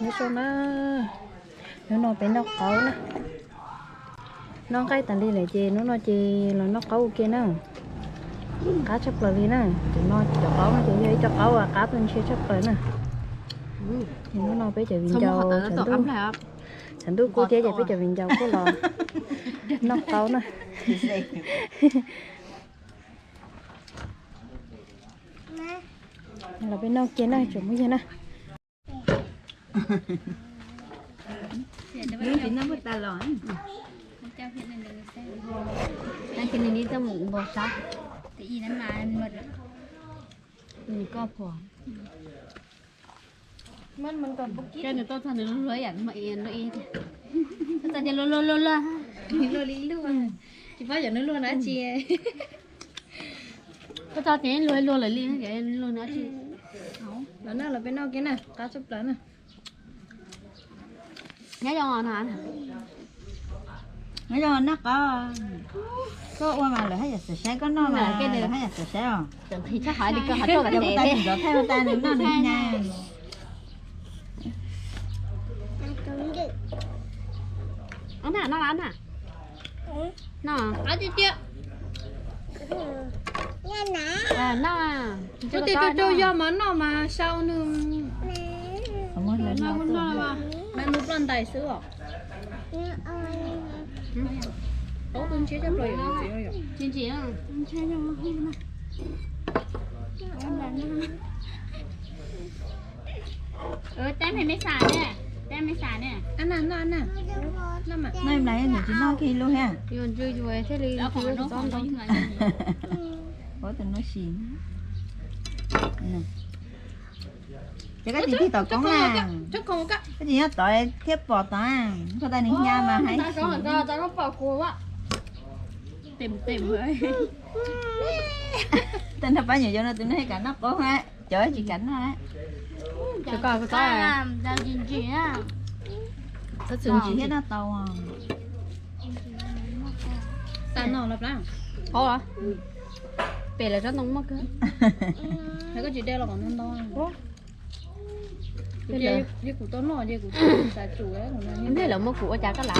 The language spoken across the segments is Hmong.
Nyob zoo na, hnub no peb noj qaub na. Noj nqaij tas li lawm ces hnub no ces los noj qaub ua ke na. Qab tshaj plaws li na. Cov no cov qaub no ces yog ib co qaub uas qab tu ntshiab tshaj plaws na. Ces hnub no peb cov viv ncaus tshav ntuj, tshav ntuj kub thiab ces peb cov viv ncaus kuj los noj qaub na. Los peb noj kiag na tsoom phooj ywg na. Nws tuaj txog nws luag luag ib yam nws mas luag ib, txog tias luag luag luag luag, luag li luag, tsis paub yog nws luag na tsis. Koj txog tias luag luag lawm li, luag na tsis. Los na los peb noj kiag na, qab tshaj plaws na. Nyob zoo na, nyob zoo noj qaub. Koj ua mas lawv haj yam xav saib, koj noj mas lawv haj yam xav saib os. Tsis tau thaij li koj ho tuaj tes ntxov thaij ua tas nws noj nws nyas. Noj na, noj na. Noj. Noj. Ua tias rau rau yog mas noj mas sau nws. Noj mas nws ploj ntais xwb os. Qaub tu ntshiab coj plaws yom. Tab me me xas ne, tab me xas ne. Noj mas noj, noj mas. Noj mas nws tsis noj kiag lub thiab. Yuav ntsw yuav thiaj li txob ntoo. Ua tus no sim. Ces koj tsis tig tom koob na. Koj tsis nyob tod thiab pom tod, koj tas nws hnyav mas hais. Tej no pab nyuam yau no tus no haj kam noj qaub, cov tsis kam noj. Tsis noj tau. Tag no los pab. Qaub los? Pem lawv tsob ntoo muaj kawg. Koj tsis de los kom ntau ntau. Kuv tau noj ces kuv xav tsum. Ntej lawv muab kuv ua cas koj lav.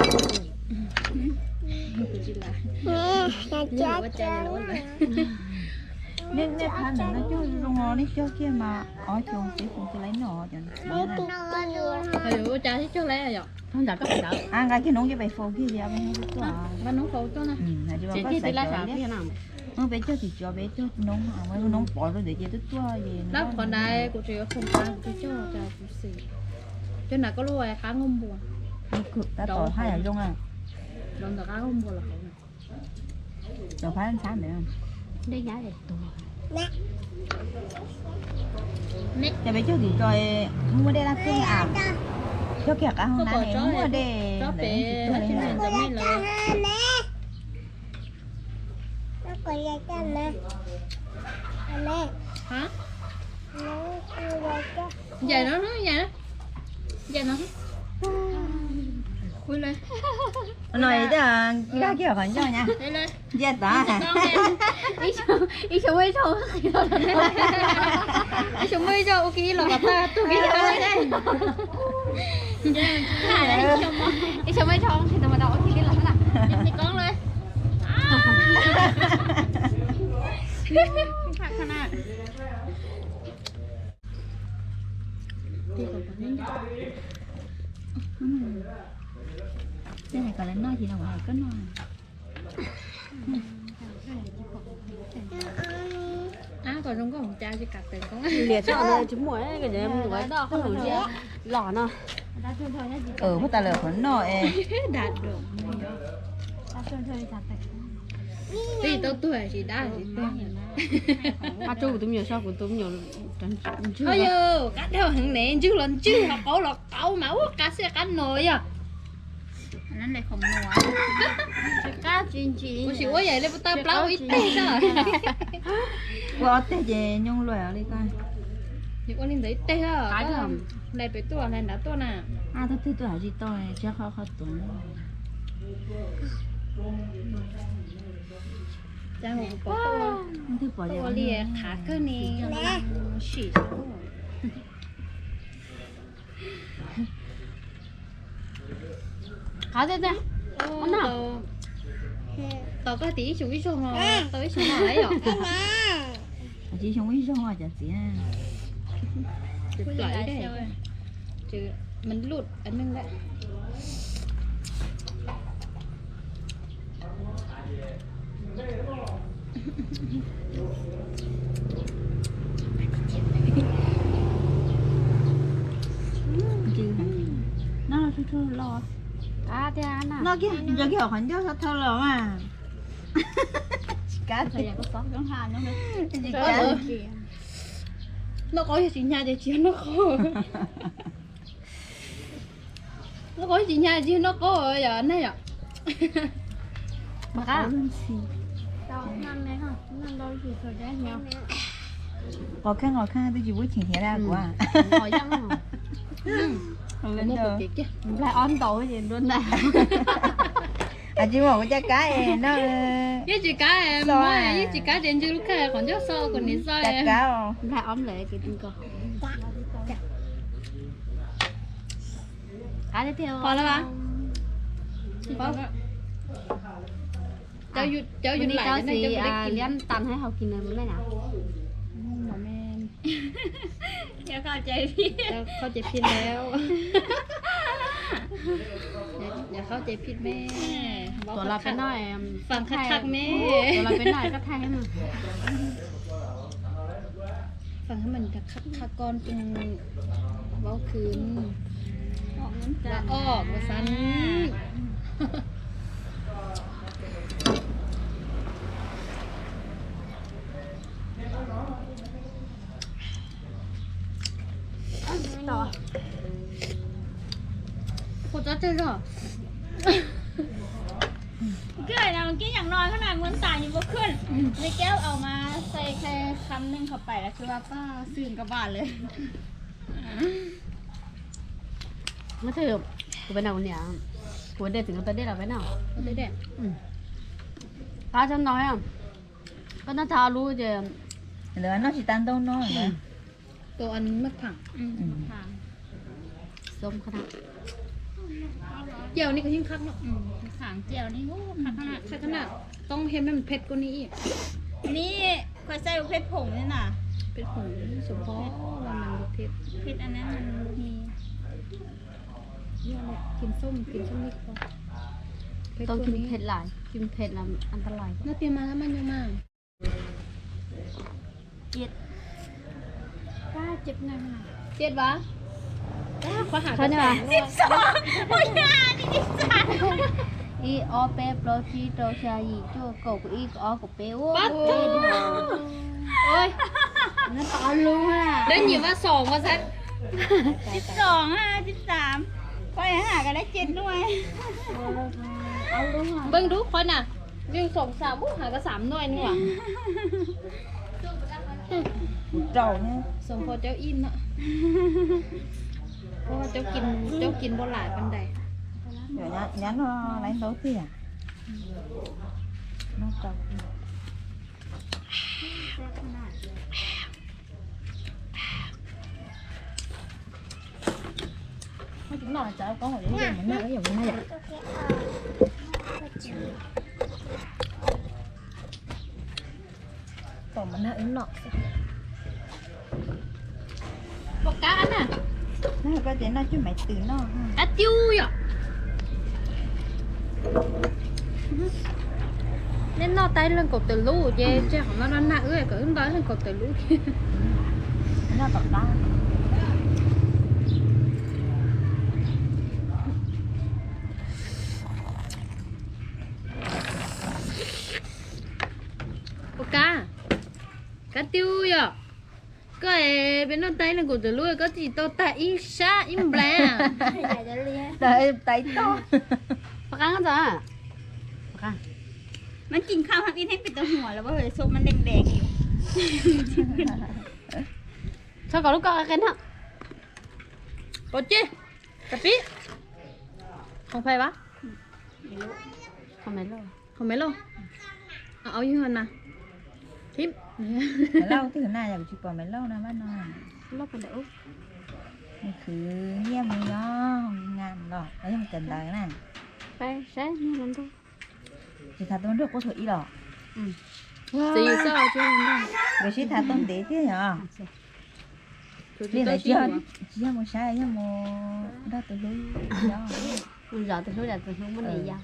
Nej pab nws no cog zoo os, nej cog kiag mas ob xyoo peb xyoo twb laib noj cov. Ua cas thiaj cog laib yom? Nqa kiag noob coj pem faus kiag ces ob peb hnub twb tuaj. Nqa noob faus tuaj na. Peb cog tim tsov, peb cog noob, noob pov rau ntawd ces twb tuaj es. Lab qhov ntawd kuv tseem yuav khoom tas kuv cog tas kuv xwm. Cog nram koj lub qab nkuaj npua. Tab tom haj yam zoo. Los ntawm qab nkuaj npua los hauv. Los phab ntxhab ntawd. Ces peb cog tim tsov muaj dej laj kub a. Cog kiag qab hauv na muaj dej ntawd. Ncaim no, ncaim no, ncaim no. No, nkag kiag qhov ncauj na. Ntsia tod. Ib xyoo ib zaug, ib xyoo muaj ib zaug ua kiag ib los kom tag tug kiag. Ib xyoo muaj ib zaug, ib xyoo muaj ib zaug, ib xyoo muaj ib zaug ua kiag ib los na. Tej hais kom lawv noj ces los hais koj noj. Ab, kom zoo nkauj cas tsis kam tawm koob. Liam tso no tsis muaj, los no. Muab tas lawm qhov noj es. Twb tsis tau tuag tsis dab tsis tuag. Qab tso kuv tus me nyuam so kuv tus me nyuam. Ho yog qab dhau heev ne, ntswg los ntswg, los qaub los qaub mas ua qab xwb qab no yog. Kuv sim ua yam li puas tau plaub ua ib teg xwb. Ua ob teg ces nyoo luam li koj. Ua li ntawd ib teg, hlais pem tuaj hlais nrad tuaj na. Ab, tug twg tuaj hais tsis tau, tsis qhov qhov tuaj. Twb pom ua li qhav kawg ne. Sim. Qab tiag tiag. Tos koj tim ib xyoo ib zaug no, tau ib xyoo no yom. Tsis xyoo ib zaug cov txiv. Plaws ib daim, ces man luj neeg lawm. Noj tsuj tsuj los. Noj kiag, ntsaws kiag hauv qhov ncauj txhob thawb los mas. Tsis kab. Noj qab yog tsis hnyav ces tsis yog noj qab. Noj qab tsis hnyav tsis yog noj qab yom, nag yom. Qos kheej qos kheej twb tsis pub cheem thiab kuv. Nplaig ob ntaus ces ntuag ntag. Tsis muaj kuv caj kab no. Yeej tsis kab, yeej tsis kab ces ntsw lub khaj qhov ncauj xo kom nim xo. Caj kab. Nplaig ob lawm ces Qab tiag tiag. Pom lawm. Cov yus laim cov liab tas hais hauv kis na me na. Yog koj ces phim lawm. Yog koj ces phim me. Tuav los peb noj, fam qhab qhab me. Tuav los peb noj koj thaij. Fam qhab me, qhab qhab koj tseem vaub khwv. Ua ob ua xav. Kuv txob tseg zog. Kij no kij yeej no koj na muab tas yus ua khwj. Li kij au mas xais khai kham neeg qhov pais las kij ua paj xwm koj vaj lawm. Kuv peb no kuv niam, kuv dej tseem tau dej los peb no. Qab tsob no, koj noj tag ob lub ces lawv noj tsis tas ntau no. Tus maj phaam. Cau ni kuj yeej qab no. Qab no toob hem me phem kuj ni ib. Ni koj xav ua phem phoom ni na. Phem phoom, sov pho, phem, phem anab ni. Kim xom, kim xom ni ko. Toob kim phem lawm, kim phem lawm an ta lais. Noj tiag mas maj nyuj mas. Tsiaj vas. Ib ob peb plaub tsib rau xya yim cuaj kaum kaum ib kaum ob kaum peb ua. Dab nyim vas xoom vas xav. Tsib xoom, tsib xaam. Poj yog has koj dab tsiaj nuaj. Npeej dub qhov na, yeej xoom xaam ub has koj xaam nuaj nuaj. Kuv rau xoom pho cov ib no. Cov kis npau lam pab ntais. Nyab no laiv ntau tiag. Tom mas nag wb noj. Pom kab na. Koj ces noj cuj maiv twm noj. Kab tiub yom. Nej noj tau ib leeg kaum tawm lub ces tseg qhov no rau nag wb kom wb nto ib leeg kaum tawm lub. Noj tom qab. Ua kab, kab tiub yom. Koj es peb noj tag ib leeg kaum tawm lub koj tsis tau tag ib sab ib nplais. Tag ib tog. Pov qab ntxo. Mab cim khau hab ib neeg pem tau hua los xub mab deej deeg. Txhob kom lub koj qe na. Pov ceg, kab pib. Khoom phais vas. Khoom maiv lauj. Khoom maiv lauj. Au yug na. Maiv lauj twg na, yog kuv tsis pom maiv lauj na, mab no. Nws khwv nyiaj mus nyob ngan los yog kawm ntawv na. Saib, saib, tsis tham tau nrog qub thaum ib los. Nkawd sib tham tau ntev thiab yom. Li ntawd tsis yog mus saib, yog mus nrog tus hlub nyob. Zov tus hlub, zov tus hlub muab nws yau.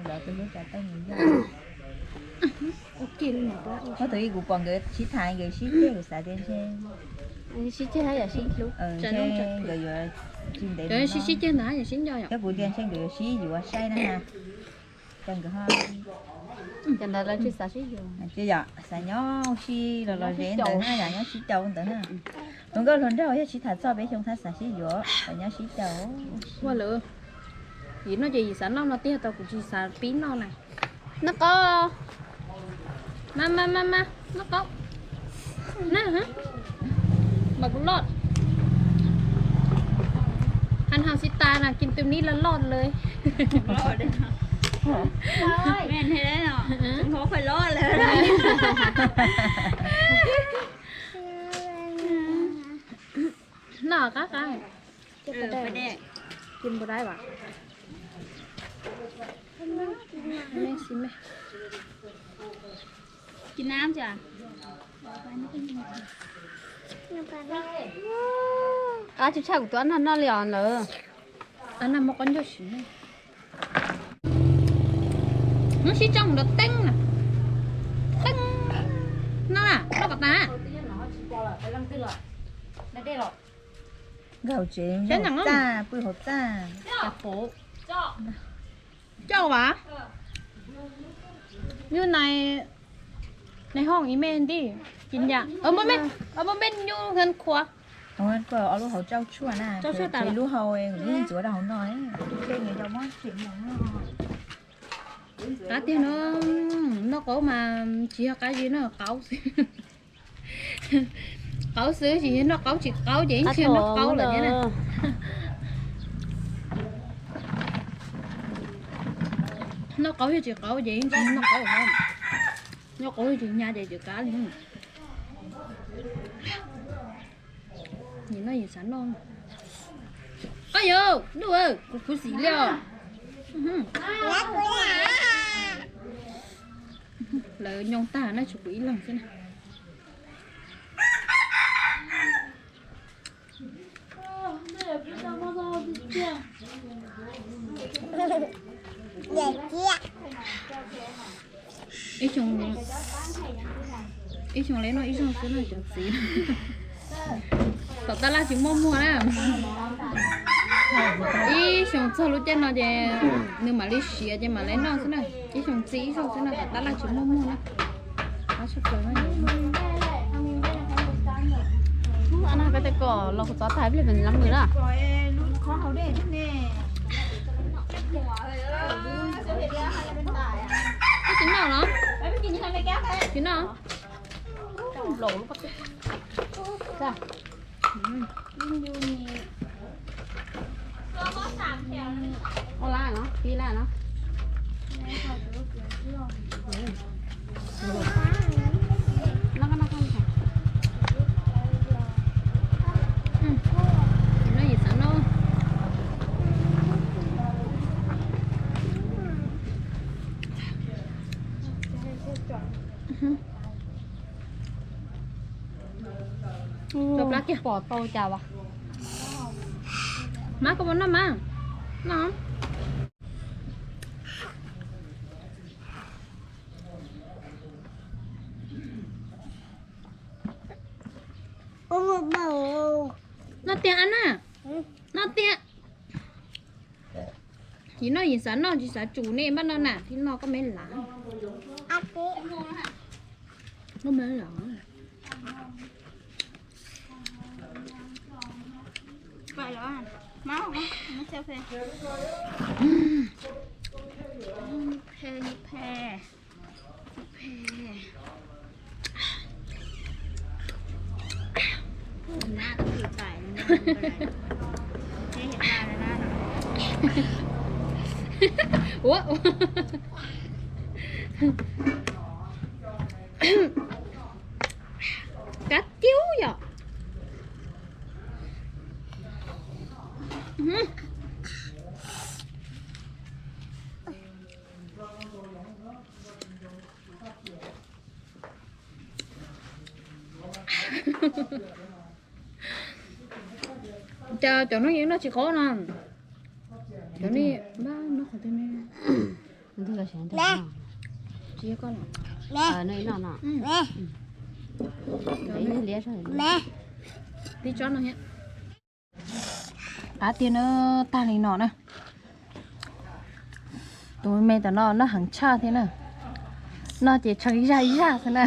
Zov tus hlub tsa tau nws yau. Muab tus ib kuv pom nkawd sib tham, nkawd sib ceg, kuv xav tias ntshe sib ceg, yam sib hlub, ntshe nkawd yuav tsis ntev, sib ceg ntawd yam sib nco yom. Thiab kuv tias ntshe nkawd yuav sib yuav saib na. Ces nkawd ho, ces ntawd lawv tsis xav sib yuav, yom, xav nyob ua si los los ze ntawd na, yom, nyob sib cau ntawd na. Hluas nkauj hluas nraug yog sib tham txog peb xyoo thaj xav sib yuav, xav nyob sib cau. Ua lawm, yim noj ces yim xav noj no tiag, tau kuv tsis xav pib noj na. Noj qaub, mas mas mas mas noj qaub na. Mas kuv loj, hanh hao xib tas na, kiv tus nib loj loj lawm. Noj qab qab, kiv npau dai vas. Qab tshaj tshaj kuv tus ab nag noj li os lawm. Ab nag muab qaub ncaug siv. Hnub sib tso mus nrov teeb na. Teeb. Noj na, noj kom tas. Nkag hauv tsev, txaj, pw hauv txaj. Coj vas. Yus nais, nais hooj ib me ntij, cis nyas, muaj me, muaj me nyuj hab khuav. Ob lub hauv tsau tshuaj na, tsau tshuaj tas lub hau, lub ntxuav rau hauv no. Qab tiag no, noj qaub mas tsis yog qab zib, noj qaub xwb. Qaub xwb, tsis noj qaub tsis qaub ces ib txhia noj qaub lawm thiab na. Noj qaub yog tsis qaub ces ib txhia noj qaub lawm. Noj qaub yog tsis nyas ces tsis qab li. Nim no yus xav noj. Oj yau, duj, kuv khuv xim li os. Lawv nyoo tag na, tshuav kuv ib leeg xwb na. Ib xyoo, ib xyoo lawv noj ib zaug xwb na cov txiv. Tom tab laj tsis muaj muag na. Ib xyoo txog lub caij no ces nws mam li siav ces mam li noj xwb na. Ib xyoo txi ib zaug xwb na, tom tab laj tsis muaj muag na. Ab nag, peb tes kom los kuv txov tag ib pliag pem lab mws na. Koj tsis noj los? Tsis noj. Ua laj no, pib laj no. Rau plab kiag. Pom tau cas as? Mab, koj puas noj mab? Noj. Noj tiag ab nag. Noj tiag. Yim noj yim xav noj tsis xav tsum nej npaj no na, thiaj noj koj me lav. Koj me lav. Ua, kab tiub yom. Cas cov no yeej noj tsis qab no. Cov no noj qhov twg me? Tsis yog koj los? Tib tsob no thiab. Qab tiag na, tag li no na. Tus me me tam no noj heev tshaj thiab na. Noj ces tshee zaj zaj xwb na.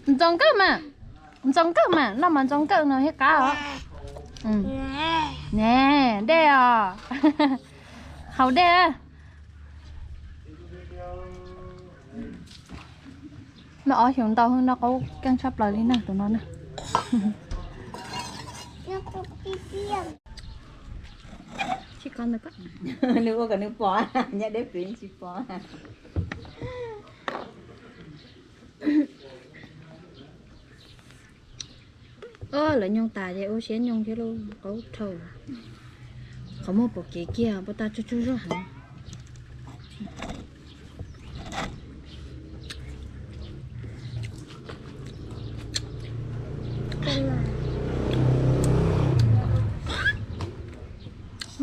Ntxoov nkawj mas, ntxoov nkawj mas, noj mas ntxoov nkawj no thiab qab os. Ne, dej os. Haus dej. Noj ob xyoos ntau, noj qaub keej tshaj plaws li na tus no na. Nws ua kom nws pom, nyob deb pem tsis pom. Lawv nyoog tas ces ua siab nyoog thiab lauj, qaub dhau. Qhov muag pom kev kiag, pov tag tsuag tsuag zog heev.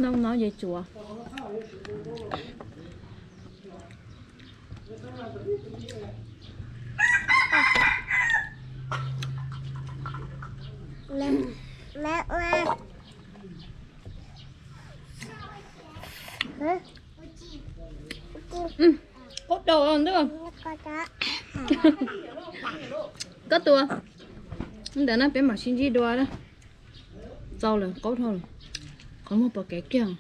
Noj no ces tsuav. Qaub dhau ntag. Koj tua. Ntawm no peb mam sib ntsib dua na. Txaus lawm, qaub dhau lawm. Qhov muag pom kev kiag.